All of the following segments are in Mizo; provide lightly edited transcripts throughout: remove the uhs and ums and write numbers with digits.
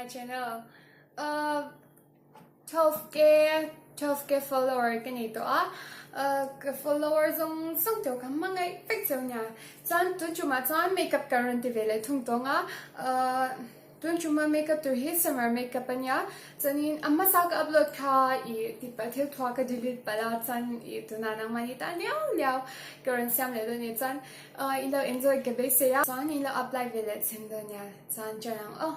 my channel. Uh, 12k 12k follower ka nei tawh a, uh, ka follower zawng zawng teuh ka hmangaih vek cheu nia. Chuan tun tumah chuan makeup ka rawn ti ve leh thung tawng a, uh, Tun ṭuma makeup tur hi summer makeup a nia, chuanin a hmasa ka upload kha i tihpalh thil thua ka delete palh a, chuan i tunah nangmahni tan liau liau ka rawn siam leh dawn a ni, chuan in lo enjoy ka beisei a, chuan in lo apply ve leh chhin dawn nia, chuan ṭan ang aw.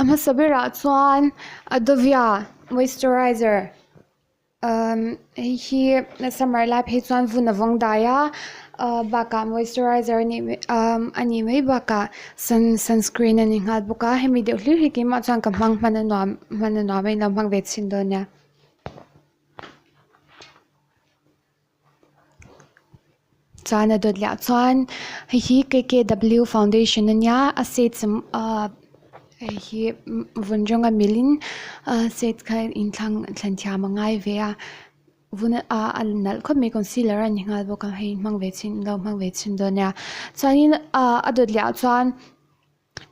A hmasa berah chuan Adovia moisturizer. Hei hi summer lai phei chuan vun a vawng dai a bakah moisturizer a nih a nih mai bakah sun sunscreen a ni nghal bawk a hemi deuh hlir hi keimah chuan ka hmang hman a nuam hman a nuam a inlo hmang ve chhin dawn nia. Chuan a dawt leh ah chuan hei hi K K W foundation a nia a shade hei hi vun rawnga mil in a shade kha inthlang thlan thiam a ngai ve a vun ah a nalh khawp mai concealer a ni nghal bawk a hei hmang ve chhin inlo hmang ve chhin dawn nia chuanin ah a dawt leh ah chuan.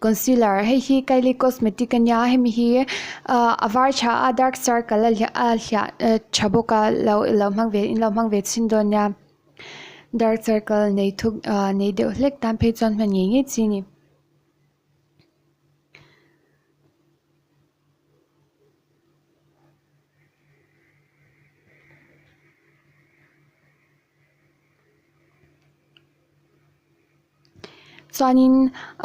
Concealer hei hi Kylie cosmetic a nia hemi hi ah a var tha a dark circle a hliah a hliah tha bawk a lo lo hmang ve in lo hmang ve chhin dawn nia dark circle nei thuk ah nei deuh hlek tan phei chuan hman ngei ngei chi a ni. Chuanin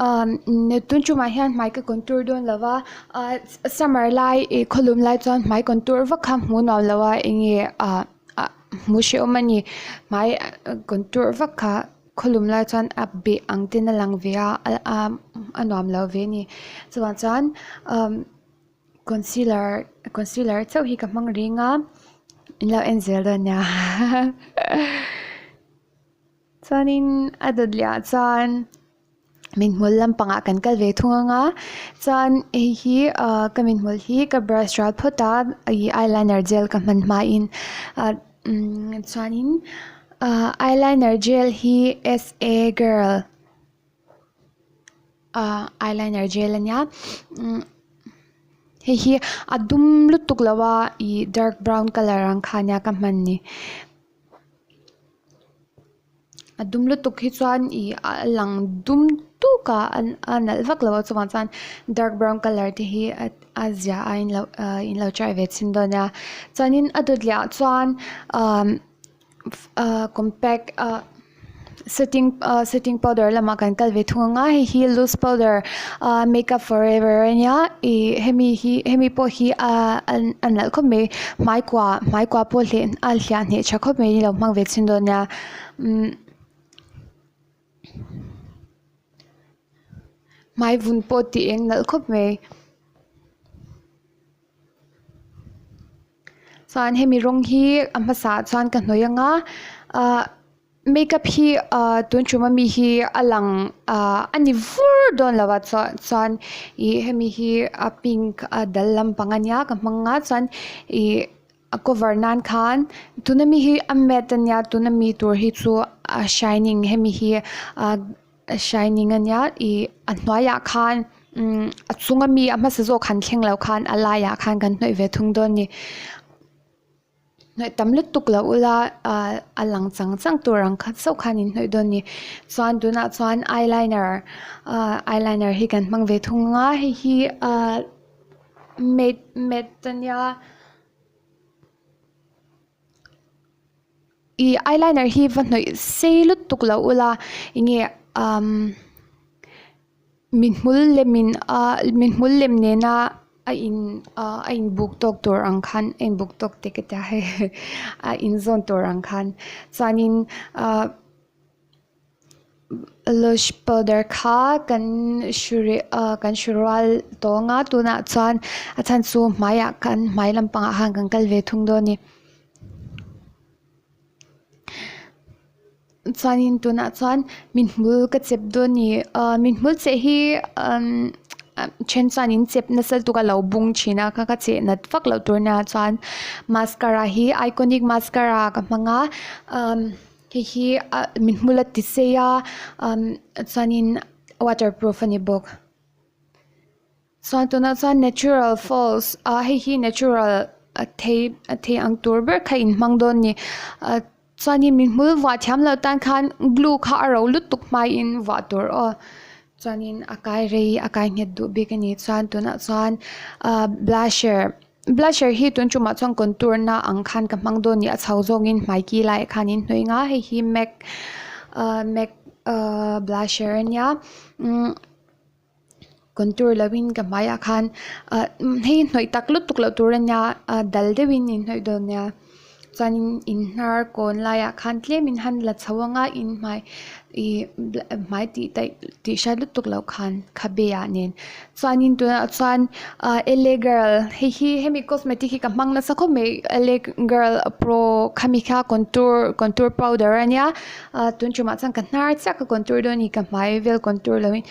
ahh tun tumah hian hmai ka contour dawn lo va ahh summer lai ih khawlum lai chuan hmai contour vak kha hmuh nuam lo a enge ah ah hmuh hrehawm a ni hmai contour vak kha khawlum lai chuan a beh ang ten a lang ve a ah a nuam lo ve a ni chuvang chuan ahh concealer concealer chauh hi ka hmang reng a in lo en zel dawn nia. Chuanin a dawt leh ah chuan mithmul lampangah kan kal ve thung ang a chuan hei hi ah ka mithmul hi ka brush ral phawt a ih eyeliner gel ka hman hmain ah umm chuanin ah eyeliner gel hi S A girl ah eyeliner gel a nia umm hei hi a dum lutuk lo a ih dark brown colour ang kha ania ka hman ni. A dum lutuk hi chuan ih a lang dum tuk a a nalh vak lo a chungah chuan dark brown colour te hi a zia a in lo ah in lo try ve chhin dawn nia chuanin a dawt leh ah chuan ah ah compact ah setting ah setting powder lamah kan kal ve thung ang a hei hi loose powder ah makeup forever a nia ih hemi hi hemi pawh hi ah a nalh khawp mai hmai kua hmai kua pawh hleh a hliah hneh tha khawp mai ni lo hmang ve chhin dawn nia umm hmai vun pawh tih eng nalh khawp mai. Chuan hemi rawng hi a hmasa ah chuan ka hnawih ang a ah makeup hi ah tun tum ami hi a lang ah a ni vur dawn lo a chuan ih hemi hi a pink a dal lampang a nia ka hmang a chuan ih a cover nan khan tuna mi hi a matte a nia tuna mi tur hi chu a shining hemi hi ah a shining a nia ih a hnuaiah khan umm a chung ami a hmasa zawk han thleng lo khan a laiah khan kan hnawih ve thung dawn a ni hnawih tam lutuk loh ula ah a lang chang chang tur ang kha chauh khan in hnawih dawn a ni chuan tunah chuan eyeliner ah eyeliner hi kan hmang ve thung ang a hei hi ah matte matte a nia. Ih eyeliner hi va hnawih sei lutuk loh ula enge umm mithmul lem in a mithmul lem nena a in ah a inbuk tawk tur ang khan a inbuk tawk te ka tia hei a inzawn tur ang khan chuanin ah Lush powder kha kan hru ah kan hru rual tawh ang a tunah chuan a chhan chu hmaiah khan hmai lampangah khan kan kal ve thung dawn a ni chuanin tunah chuan mithmul ka chep dawn a ni ah mithmul cheh hi umm then chuan in chep nasa lutuk a lo bung thin a kha kha cheh nat vak loh tur nia chuan mascara hi iconic mascara ka hmang a umm. Hei hi ah min hmul a ti sei a umm chuanin waterproof a ni bawk. Chuan tunah chuan natural falls ah hei hi natural a thei a thei ang tur ber kha in hmang dawn a ni ah chuanin mi hmul vuah thiam loh tan khan glue kha a ro lutuk hmaiin vuah tur aw chuanin a kai rei a kai nghet duh bik a ni chuan tunah chuan ah blusher blusher hi tun tumah chuan contour na ang khan ka hmang dawn a ni a chho zawngin hmai ki laiah khan in hnawih ang a hei hi mac ah mac ah blusher a nia umm. Contour lo in ka hmaiah khan ah hei hnawih tak lutuk loh tur a nia ah dal deuhin in hnawih dawn nia chuanin in hnar kawn laiah khan tlem in han la chho ang a in hmai ih hmai tih taih tih hriat lutuk loh khan khabe ah nen chuanin tunah chuan ah L A girl hei hi hemi cosmetic hi ka hmang nasa khawp mai L A girl pro khami kha contour contour powder a nia ah tun tumah chuan ka hnar chiah ka contour dawn a ni ka hmai vel contour lo in.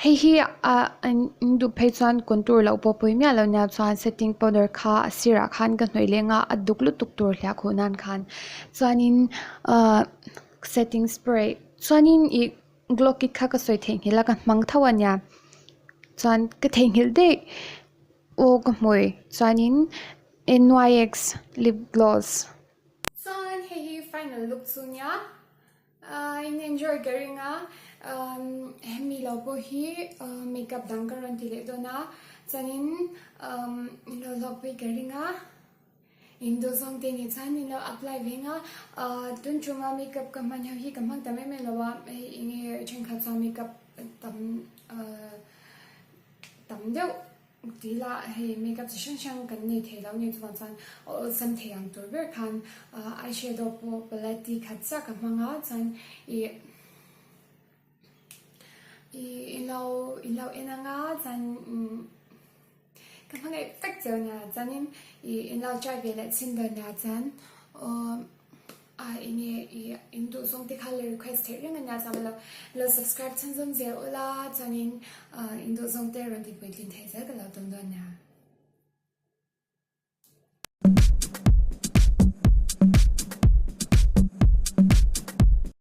Hei hi ah an duh phei chuan contour loh pawh pawi miah lo nia chuan setting powder kha a sirah khan ka hnawih leng a a duk lutuk tur hliah khuh nan khan chuanin ah setting spray chuanin ih glow kit kha ka sawi theihnghilh a ka hmang tho a nia chuan ka theihnghilh daih aw ka hmui chuanin N Y X lip gloss. Chuan hei hi final look chu nia. In enjoy ka ring a, hemi lo pawh hi makeup dang ka rawn ti leh dawn a, chuanin in lo hlawkpui ka ring a, in duh zawng te nih chuan in lo apply ve ang a, tun chunga makeup ka hman ho hi ka hmang tam em em lo a, hei enge thenkhat chuan makeup tam tam deuh. Tih lah hei makeup chi hrang hrang kan nei thei lo nia chuvang chuan awlsam thei ang tur ber khan eyeshadow pawh palette khat chiah ka hmang a chuan ih ih ilo ilo en anga chuan ka hmangaih vek cheu nia chuanin ih inlo try ve leh chhin dawn nia chuan aw. A enge i in duh zawng te kha la request theih reng ania chuan lo lo subscribe chhunzawm zel ula chuanin in duh zawng te rawn ti puitlin theih zel ka lo tum dawn nia.